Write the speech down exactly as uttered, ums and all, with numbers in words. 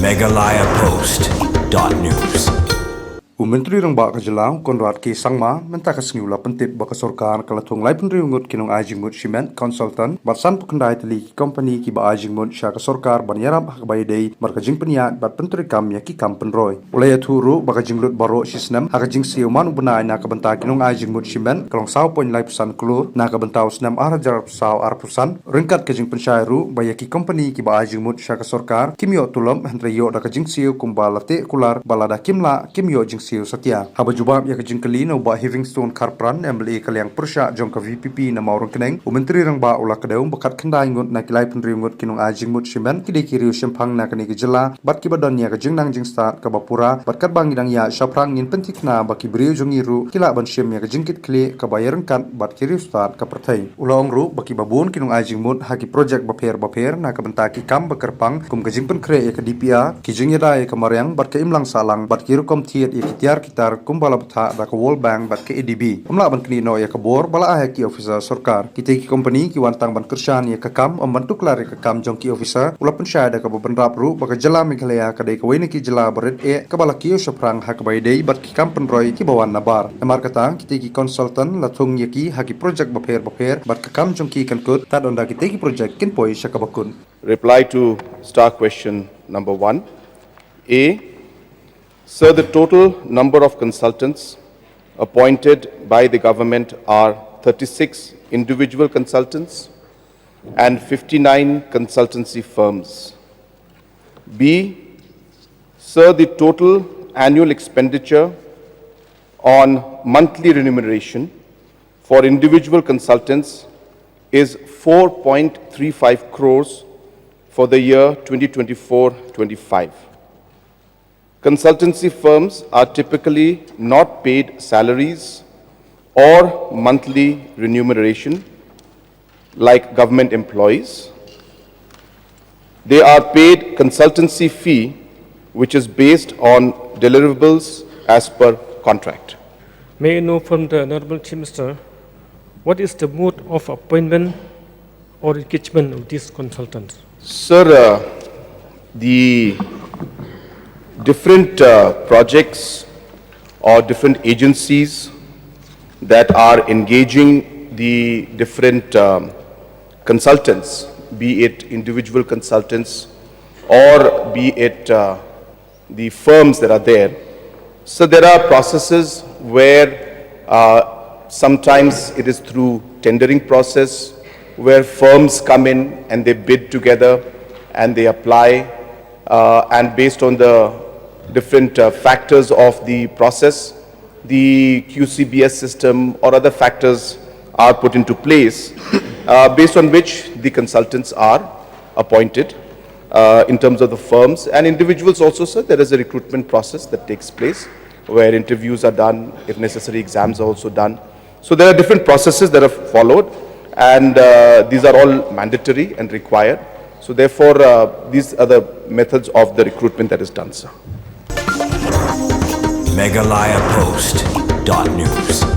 Meghalaya Post dot news. U Myntri Rangbah ka Jylla, Conrad K Sangma, mynta ka sngi u la pyntip ba ka sorkar ka la thung laiphew hynriew ngut ki nong-ai jingmut cement consultant bad sanphew khyndai tylli ki company kiba ai jingmut sha ka sorkar ban ïarap ha kaba ïadei bad ka jingpynïaid bad pyntreikam ïa ki kam pynroi. U la ïathuh ruh ba ka jinglut baroh shi snem ha ka jingsiew man u bnai na ka bynta ki nong-ai jingmut cement ka long saw point laiphew san klur na ka bynta u snem ar hajar arphew saw arphew san, ryngkat ka jingpynshai ruh ba ïa ki company kiba ai jingmut sha ka sorkar kim ïoh tulop hynrei ïoh da ka jingsiew kumba la teh kular bad lada kim lah kim ïoh jingsiew satia. Haba jubab ïa ka jingkylli na u Bah Heavingstone Kharpran, M L A ka liang pyrshah jong ka V P P na Mawryngkneng, u Myntri Rangbah u la kdew ba khatkhyndai ngut na ki laiphew hynriew ngut ki nong-ai jingmut cement ki dei ki riew shemphang na kane ka jylla bad kiba don ïa ka jingnang jingstad kaba pura bad katba ngi dang ïaid shaphrang ngin pynthikna ba ki briew jong ngi ruh ki lah ban shim ïa ka jingkitkhlieh kaba ïaryngkat bad ki riewstad ka pyrthei. U la ong ruh ba kiba bun ki nong-ai jingmut ha ki projek bapher bapher na ka bynta ki kam ba kyrpang kum ka jingpynkhreh ïa ka D P R, ki jingïada ïa ka mariang bad ka imlang sahlang bad ki rukom thied ïa ki tiar ki tar kumba la bthah da ka World Bank bad ka A D B. Ym lah ban knieh noh ïa ka bor ba la ai ha ki officer sorkar. Kitei ki company ki wan tang ban kyrshan ïa ka kam, ym ban tuklar ïa ka kam jong ki officer. U la pynshai da kaba bynrap ruh ba ka jylla Meghalaya ka dei kawei na ki jylla ba rit eh kaba la kiew shaphrang ha kaba ïadei bad ki kam pynroi kiba wan nabar. Namar kata, kitei ki consultant la thung ïa ki ha ki projek bapher bapher bad ka kam jong ki kan kut tad ynda kitei ki projek kin poi sha kaba kut. Reply to star question number one. A, sir, the total number of consultants appointed by the government are thirty-six individual consultants and fifty-nine consultancy firms. B, sir, the total annual expenditure on monthly remuneration for individual consultants is four point three five crores for the year twenty twenty-four twenty-five. Consultancy firms are typically not paid salaries or monthly remuneration like government employees. They are paid consultancy fee, which is based on deliverables as per contract. May I know from the Honorable Chief Minister, what is the mode of appointment or engagement of these consultants? Sir, uh, the different uh, projects or different agencies that are engaging the different um, consultants, be it individual consultants or be it uh, the firms that are there. So there are processes where uh, sometimes it is through tendering process where firms come in and they bid together and they apply, uh, and based on the different uh, factors of the process, the Q C B S system or other factors are put into place, uh, based on which the consultants are appointed. Uh, in terms of the firms and individuals also, sir, there is a recruitment process that takes place where interviews are done, if necessary, exams are also done. So there are different processes that are followed, and uh, these are all mandatory and required. So therefore, uh, these are the methods of the recruitment that is done, sir. Meghalaya Post dot news.